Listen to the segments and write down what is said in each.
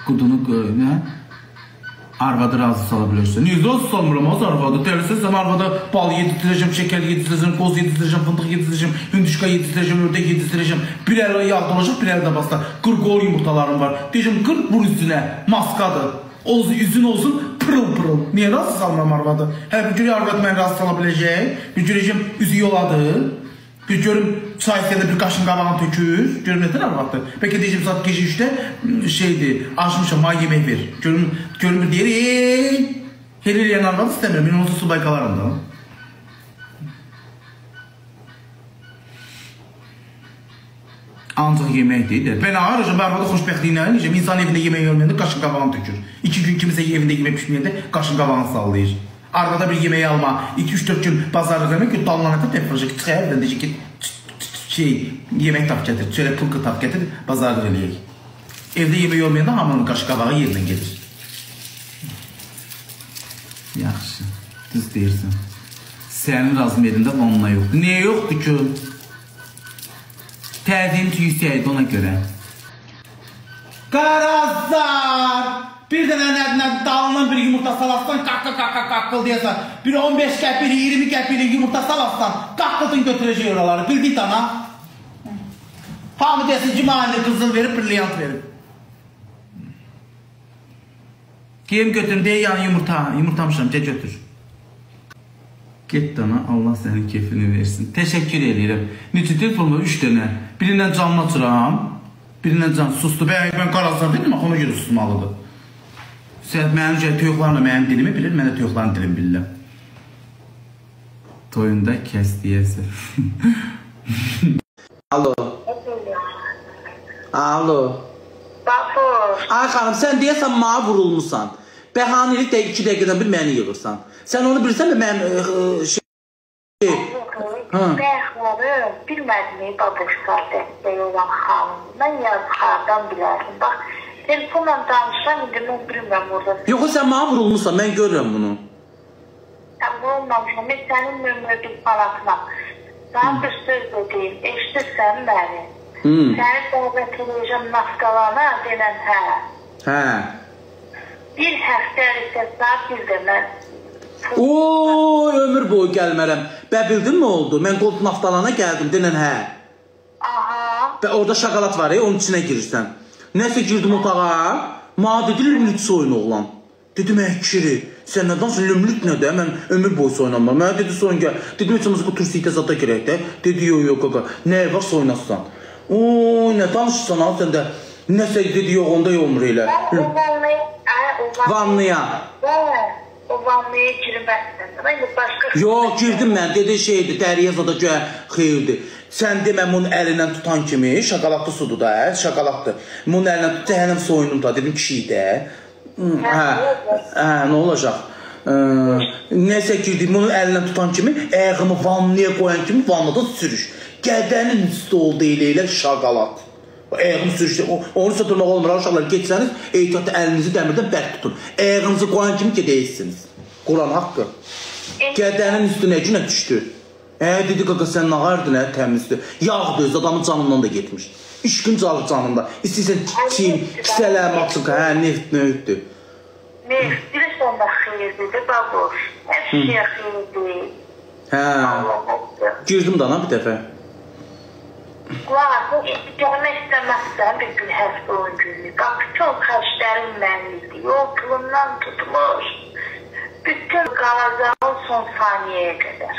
Qudunu nə? Arvadı razı sala bilərsən. Niyə razı salmıram az arvadı? Dəlisən sən arvada bal yedirəcəm, şəkər yedirəcəm, qoz yedirəcəm, fındıq yedirəcəm, hündüşka yedirəcəm, ördək yedirəcəm. Bir əli yağda olacaq, bir əli də basta. 40 qol yumurtalarım var. Deyəcəm, 40 vur üstünə, maskadır. Olsun, üzün olsun, pırıl pırıl. Niyə razı salmıram arvadı? Hə, bir görək arvad məni razı sala biləcək. Bir görəcəm, üzü yoladır. Bir görüm, çay istəyəndə bir qaşın qabağını tökür. Görüm, nədən arvaddır? Bəlkə deyəcəm, saat gecə 3-də şeydir, açmışam, mənə yemək ver. Görüm, görüm bir deyir, ey, elə eləyən arvadı istəmirəm, mən onsuz subay qalaram da. Ancaq yemək deyir. Mən ağıracam, mən arvadı xoşbəxtliyinə eləyəcəm. İnsan evində yemək olmayanda qaşın qabağını tökür. 2 gün kimisə evində yemək pişməyəndə qaşın qabağını sallayır. Arvada bir yemək alma, 2-3-4 gün bazarlıq eləmək ki, dallanata tepirəcək, çıx evdən deyəcək ki, şey, yemək tap gətir, şöyle pulka tap gətir, bazarlıq eləyək. Evdə yemək olmayanda hamının qaşı qabağı yerindən gedir. Yaxşı, düz deyirsən. Sənin razmerində vanna yoxdur. Niyə yoxdur ki? Təzim yüksəkdir ona görə. Qarazlar! Bir dənə nədinə dalından bir yumurta salassan, qaqqıl, qaqqıl, qaqqıl deyəsən. Bir 15 qəpik, 20 qəpik yumurta salassan, qaqqıldın götürəcək oraları. Bildik dana. Hamı desin ki, mənə qızıl verib, brilliant verib. Geyim götürüm, deyə yəni yumurta, yumurtamışam, gəl götür. Get dana, Allah sənin keyfini versin. Təşəkkür eləyirəm. Neçə telefonla 3 dənə. Birindən canını açıram, birindən can sustu. Mən qarazlar dedim, ona görə susmalıdır. Sən mənim toyuqlarla mənim dilimi bilir, mən də toyuqların dilimi bilirəm. Toyunda kəs deyəsən. Alo. Alo. Babur. Ay xanım, sən deyəsən mənə vurulmusan. Bəhanəlik də 2 dəqiqədən bir məni yığırsan. Sən onu bilirsən də mənim şey... Bəyəxları bilmədim, Babur dəstəyi olan xanım. Mən yazıxardan bilərdim. Bax, telefonla danışıram, indi mən bilmirəm orada. Yox, sən mənə vurulmuşsan, mən görürəm bunu. Sən vurulmamışam, mən sənin nömrə bir fanatına. Sana bir söz də deyim, eşidirsən məni. Səni dəvət eləyəcəm naftalana, denən hə. Hə. Bir həftə ərisəsə, bir də mən... Oy, ömür boyu gəlmərəm. Bə, bildin nə oldu? Mən qolt naftalana gəldim, denən hə. Aha. Bə, orada şokolad var, onun içinə girirsən. Nəsə girdim otağa, mənə dedi lümlüt soyun oğlan. Dedim, əkiri, sən nə danışın, lümlüt nə də, mən ömür boyu soyunamam. Mənə dedi, soyun gəl. Dedim, heç olmasa bu tursitə zada girək də. Dedi, yox, yox, qaqa, nə var soyunassan. Oy, nə danışırsan ha sən də. Nəsə dedi, yox, onda olmur elə. Vannaya. O vannaya girməzsən. Yox, girdim mən. Dedi şeydir, dəriyə zada göyə xeyirdir. Sən demə, bunun əlindən tutan kimi, şokoladlı sudur da, şokoladdır. Bunun əlindən tut, cəhənnəm soyunum da, dedim, kişi də. Hə, nə olacaq? Nəsə girdim, bunun əlindən tutan kimi, ayağımı vannaya qoyan kimi vannada sürüş. Qədənin üstü oldu elə-elə şokolad. Ayağımı sürüşdü. Onu satırmaq olmur. Uşaqlar, geçsəniz, ehtiyatlı əlinizi dəmirdən bərk tutun. Ayağınızı qoyan kimi gedəyirsiniz. Quran haqqı. Qədənin üstünə günə düşdü. Dedi, qaqa, sən nə ağardın, təmizdir. Yağ dözdü, adamın canından da getmiş. İşqin calır canında. İstəyirsən çim, kisələrim açıq, hə, neft, nöydür. Neft, bilirsən də xeyirdir, babuş. Hər şeyə xeyirdir. Hə, girdim dana bir dəfə. Qulaq, gəlmək istəməzsən bir gün həftə 10 günlük. Bax, bütün xərclərim mənim idi. Yol pulundan tutmuş. Bütün qalacağın son saniyəyə qədər.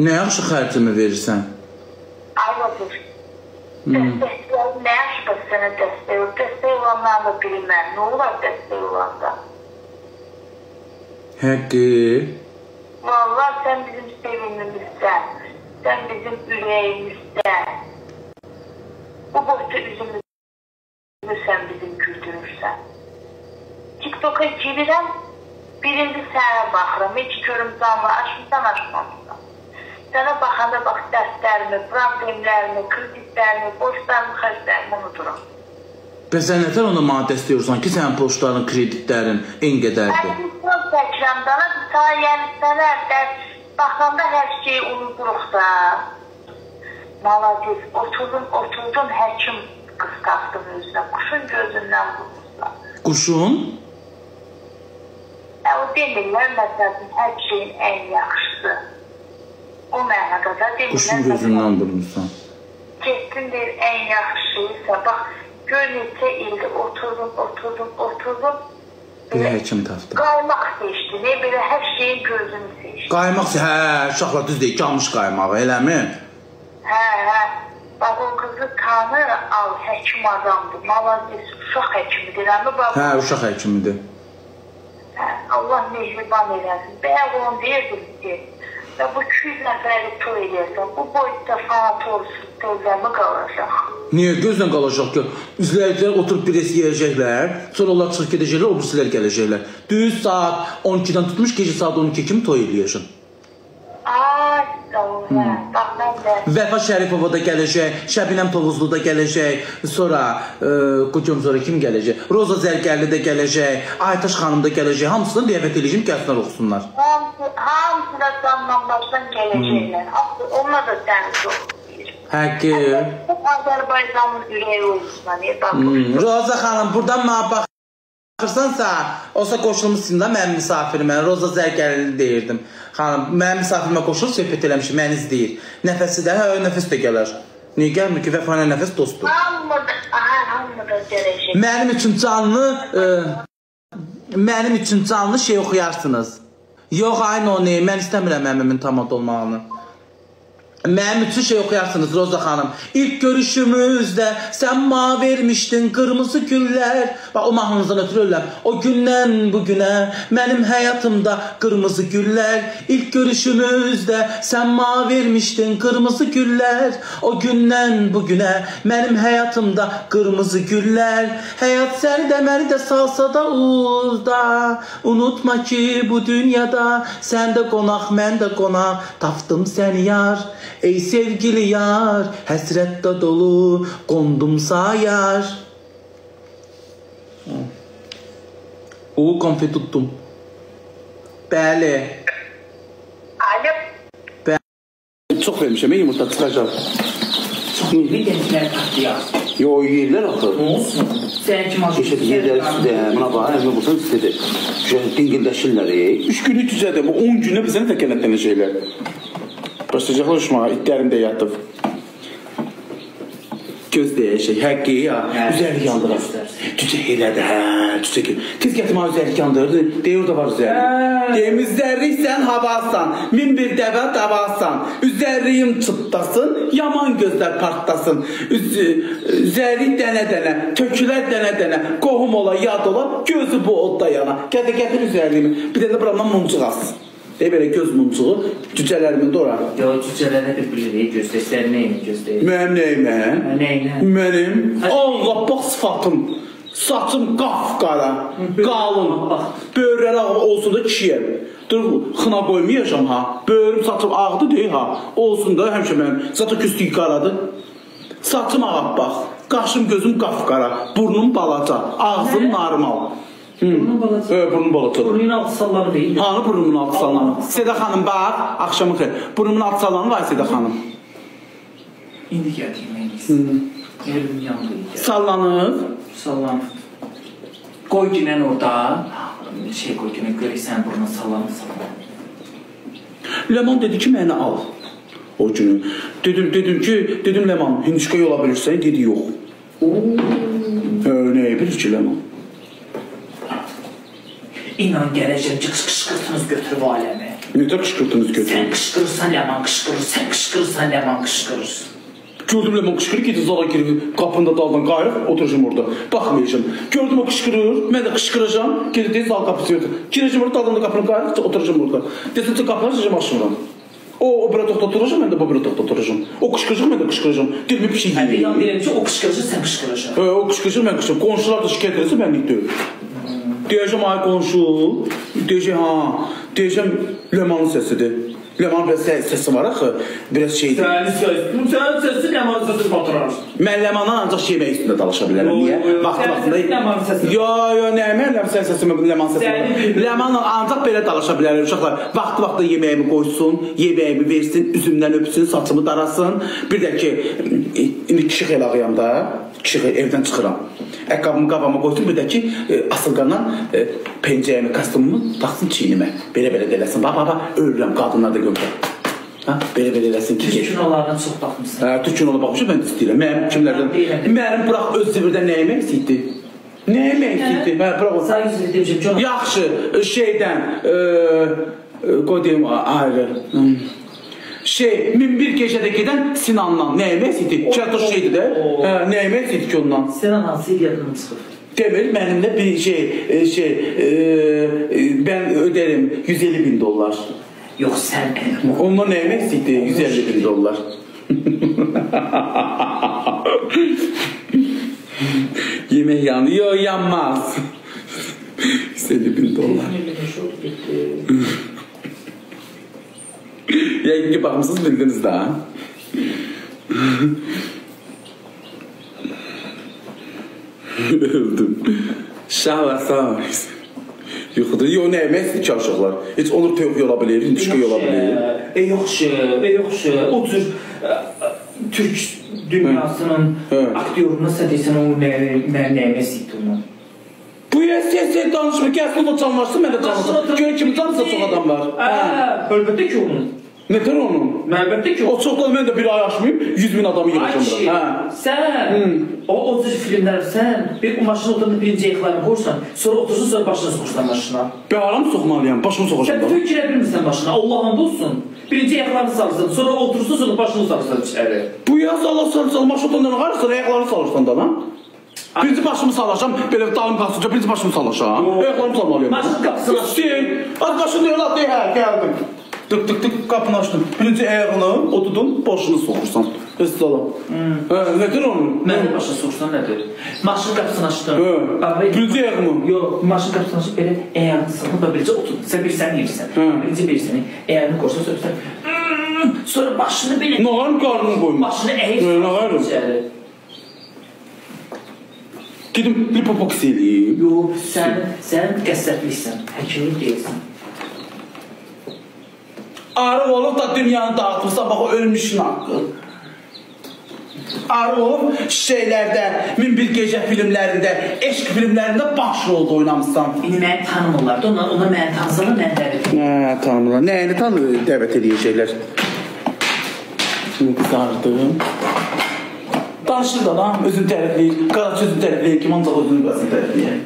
Nə yaxşı xərcimi verirsən? Ay babuş, dəstəklərim nə yaxşı da sənə dəstək olur. Dəstək olanlarını da bilməm. Nə olar dəstək olanda? Həqqi. Vallahi sən bizim sevimimizsən. Sən bizim ürəyimizsən. Bu boyda üzümüzü sən bizim güldürürsən. TikToka girirəm, birinci sənə baxıram. Heç görüm canlı açmısan, açmamışsan. Sənə baxanda bax dərslərimi, problemlərimi, kreditlərimi, borclarımı, xərclərimi unuduram. Bəs sən nətər onda mənə dəstək olursan ki, sənin borcların, kreditlərin en qədərdir? Mən çox çəkirəm dana, yəni sənə dərs baxanda hər şeyi unuduruq da. Maladiz, oturdum, həkim qız tapdım gözündən vurmuşsan. Quşun? O demirlər, məsələn, hər şeyin ən yaxşısı. O mənada da demirlər. Quşun gözündən vurmuşsan. Getdin deyir, ən yaxşıysa, bax, gör neçə ildir oturdum, oturdum, oturdum. Bir həkim tapdı. Qaymaq seçdi, ne belə hər şeyin gözünü seçdi. Qaymaq, hə, uşaqlar düz deyir, camış qaymağı, eləmi? Hə, hə. Bax, o qızı tanı, al, həkim adamdır, malades, uşaq həkimidir, əmi bax? Hə, uşaq həkimidir. Hə, Allah mehriban eləsin. Bəyək onu deyirdim ki, və bu 200 nəfəri toy eləyəsən, bu boyutda fanat olsun, tövləmi qalacaq. Niyə? Gözlə qalacaq ki, izləyicilər oturub bir yeyəcəklər, sonra onlar çıxıb gedəcəklər, o birisilər gələcəklər. Düz saat 12-dən tutmuş, gecə saat 12 kimi toy eləyəcək. Ay, hə, bax mən də. Vəfa Şərifova da gələcək, Şəbinəm Tovuzlu da gələcək, sonra, qocam sonra kim gələcək? Roza Zərgərli də gələcək, Aytaş xanım da gələcək, hamısını dəvət eləyəcəm, gəlsinlər, oxusunlar. Hamısı da candan başdan gələcəklər, onlar da səni çox istəyir. Həqqi. Azərbaycanın ürəyi olsun, niyə baxır? Roza xanım, buradan mənə baxırsansa, olsa qoşulmuşsun da mənim misafirimə, Roza Zərgərli deyirdim. Xanım, mənim misafirimə qoşulur, söhbət eləmişim, məni izləyir. Nəfəsi də, hə, nəfəs də gələr. Niyə gəlmir ki, Vəfa ilə Nəfəs dostdur. Hamı da gələcək. Mənim üçün canlı, mənim üçün canlı şey oxuyarsınız. Yox, aynı o neyim, mən istəmirəm əmimin tamad olmağını. Mənim üçün şey oxuyarsınız Roza xanım. İlk görüşümüzdə sən mənə vermişdin qırmızı güllər. Bax, o mahnınızdan ötürü ölürəm. O gündən bugünə mənim həyatımda qırmızı güllər. İlk görüşümüzdə sən mənə vermişdin qırmızı güllər. O gündən bugünə mənim həyatımda qırmızı güllər. Həyat səni də məni də salsa da uzda. Unutma ki bu dünyada sən də qonaq, mən də qonaq. Tapdım səni yar. Ey sevgili yar, həsrətdə dolu qondum sayar. O, konfet tutdum. Bəli. Alo. Bəli. Çox vermişəm, yumurta çıxacaq. Çox vermiş, gənclər tatlıya. Yo, yeyirlər axı. Olsun. Sən kim acı? Eşət, yerləri üstüdə, buna bax, əzmə bulsan üstüdür. Dingildəşirlər. 3 günlük cücədir, bu 10 günə bizə nə təkənətlənəcəklər. Başlayacaqlar uçmağa, itlərim də yatıb. Göz deyəcək, həqqi ya, üzərlik yandırır. Cücə elədir, hə, cücə ki. Tez gətirmə üzərlik yandırır, deyir orada var üzərlik. Deyim, üzərlik sən havasan, 1001 dəvə davasan, üzərliyim çıtlasın, yaman gözlər partlasın. Üzərlik dənə-dənə, tökülər dənə-dənə, qohum ola, yad ola, gözü bu odda yana. Gətir, gətir üzərliyimi, bir də buramdan muncuq as. Deyir, belə göz muncuğu, cücələrimin də ora. Yox, cücələrə bir bilirik, gözləyir. Sən neyini gözləyir? Mənim neyimə? Neyinə? Mənim, Allah, bax sıfatım, saçım qapqara, qalın, böyrləri ağ olsun da kişiyəm. Dur, xına qoymayacam ha, böyrüm saçım ağdı deyil ha, olsun da həmişə mənim, zaten küslük qaradır. Saçım ağappaq, qaşım gözüm qapqara, burnum balaca, ağzım normal. Burnun balaca. Evet, burnun balaca. Burnun altı sallanır değil mi? Hanı burnumun altı sallanır? Seda xanım bax, axşamın xeyir. Burnumun altı sallanır var Seda xanım. İndi gəldi yeməyin. Yerim yandı. Sallanır. Sallanır. Qoy günən orada, şey qoy günən, görək sən burnun sallanır, sallanır. Ləman dedi ki, məni al. O günü. Dedim ki, dedim Ləman, hindişka yola bilirsən? Dedi, yox. Nəyə bilir ki, Ləman? İnan gələcəm ki, qışqırtınız götürüb aləmi. Necə qışqırtınız götürüb? Sən qışqırırsan, Ləman qışqırır, sən qışqırırsan, Ləman qışqırır. Gördüm Ləman qışqırır, gedib zala girib, qapında daldan qayırıb, oturacam orada. Baxmayacam. Gördüm o qışqırır, mən də qışqıracam, gedib deyir, zal qapısı yoxdur. Girəcəm orada, daldan da qapını qayırıb, oturacam orada. Desin ki, qapını açacam, açmıram. O bir otaqda oturacam, mən də bu bir otaqda oturacam. O qışqıracaq, mən də qışqıracam. Dilimi bir şey yiyir. Yan deyirəm ki, o qışqıracaq, sən qışqıracaq. O qışqıracaq, mən qışqıracam. Qonşular da şikayət edirsə, mənlik deyil. Deyəcəm, ay qonşu, deyəcəm, ha, deyəcəm, Ləmanın səsidir. Ləmanın biraz səsi var axı, biraz şeydir. Sənin səsi, sənin səsi Ləmanın səsini batırar. Mən Ləmandan ancaq yemək üstündə dalaşa bilərəm. Niyə? Vaxtı vaxtında... Yo, yo, nə, mən sənin səsimi, Ləmanın səsini. Ləmanla ancaq belə dalaşa bilərəm uşaqlar. Vaxtı vaxtında yeməyimi qoysun, yeməyimi versin, üzümdən öpsün, saçımı darasın. Bir də ki, indi kişi xeyli ağıyam da. Kişi evdən çıxıram. Ayaqqabımı qabama qoysun, bir də ki, asılqandan pencəyimi, kostyumumu taxsın çiynimə. Belə-belə də eləsin. Bax, bax, bax, ölürəm, qadınlar da görürəm. Ha, belə-belə eləsin ki, Türk kinolarına çox baxmısan. Hə, türk kinolarına baxmışam, mən də istəyirəm. Mənim kimlərdən? Mənim bıraq öz zivirdən nəyim əksikdir? Nəyim əksikdir? Hə, bıraq o. Sən yüz demişəm ki, yaxşı, şeydən, qoy deyim, ayrı. Şey, 1001 gecədə gedən Sinandan nəyim əksikdir? Kətoş şeydir də. Hə, nəyim əksikdir ki ondan? Sinan hansı il yadından çıxıb? Demir, mənimlə bir şey, mən ödərim 150 bin dollar. Yox, sən... Ondan nəyim əksikdir? 150 bin dollar. Yemək yandı. Yox, yanmaz. 150 bin dollar. Yəqin ki, baxmısınız, bildiniz daha. Öldüm. Şahla sağ ol. Yuxudur. Yox, nəyim əksikdir ki, uşaqlar? Heç olur toyuq yola bilir, inçikə yola bilir. Yaxşı, yaxşı. O cür Türk dünyasının aktyoruna sən deyirsən, o nəyim əksikdir ondan? Bu yer danışmır. Gəlsin o da canlaşsın, mən də canlaşsın. Gör kimi canlısa çox adam var. Əlbəttə ki onun. Nətər onun? Əlbəttə ki o. O çox da mən də bir ay aşmayım, 100 min adamı yığacam bura. Sən, o cür filmlər, sən bir maşın oturanda birinci ayaqlarını qoyursan, sonra otursun, sonra başını soxursan maşına. Ben haram soxmalıyam, başımı soxacam da. Sən bütün girə bilmirsən maşına, Allah'ın olsun. Birinci ayaqlarını salırsan, sonra otursun, sonra başını salırsan içəri. Bu yaz Allah salırsan, maşın oturanda nə qarırsan, ayaqlarını salırsan da lan. Birinci başımı salaşam, belə dalım qalsınca birinci başımı salaşam. Ayaqlarımı salmalıyam. Maşın qapısını açsın. Az başını deyir, la, dey, hə, gəldim. Tık tık tık qapını açdım. Birinci ayağını oturdun, başını soxursan. Əssalam. Hə, nədir onun? Mən də başını soxursan nədir? Maşın qapısını açdım. Birinci ayağımı? Yox, maşın qapısını açıb belə ayağını salıb, beləcə oturdun. Sən bir sən yersən. Birinci bir səni ayağını qoyursan, sonra sən sonra başını belə... Nağarım qarnını qoyma. Başını əyib Nağarım. İçəri. Gedim lipopoks eləyim. Yox, sən qəssəbliksən, həkimlik deyilsən. Arıq olub da dünyanı dağıtmışsan, bax o ölmüşün haqqı. Arıq olub şeylərdə, 1001 gecə filmlərində, eşq filmlərində baş rolda oynamışsan. İndi məni tanımırlar da, onlar məni tanısalar, məni dəvət edirlər. Hə, tanımırlar. Nəyini tanımır, dəvət edəcəklər? Qızardım. Danışır da lan, özünü tərifləyir. Qaraçı özünü tərifləyir, kim ancaq özünü tərifləyir.